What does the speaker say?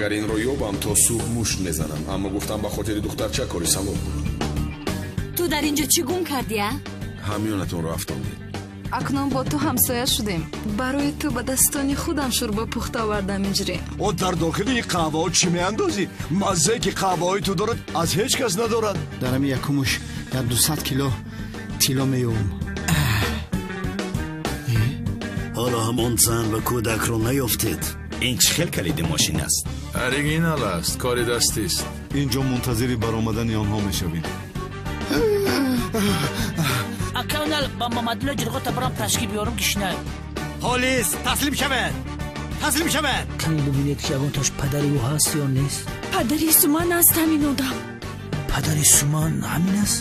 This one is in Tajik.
Агар инро ёбам, то субҳ мушт мезанам. Аммо гуфтам ба хотири духтарча кори савоб. Ту дар инҷо чӣ гум кардӣ, а? Ҳамёнатонро афтондед. Акнун бо ту ҳамсоя шудем. Барои ту ба дастони худам шӯрбо пухта овардам, иҷри. О, дар дохили ин қаҳваҳо чӣ меандозӣ? Маззае ки қаҳваҳои ту дорад, аз ҳеҷ кас надорад. Дар ҳами якумуш як 200 кило тилло меёбам. Ҳоло ҳам он зан ва кӯдакро наёфтед. Ин чӣ хел калиди мошин аст? Оригинал аст, кори дастист. Инҷо мунтазири баромадани онҳо мешавем. Аканал ба Мамадулло ҷирғота барам ташкил биёрам, кишинай. Полис, таслим шавед, таслим шавед. Кани бибинед, ки ягонташ падари ӯ ҳаст ё нест. Падари Суман аст ҳамин одам. Падари Суман ҳамин аст.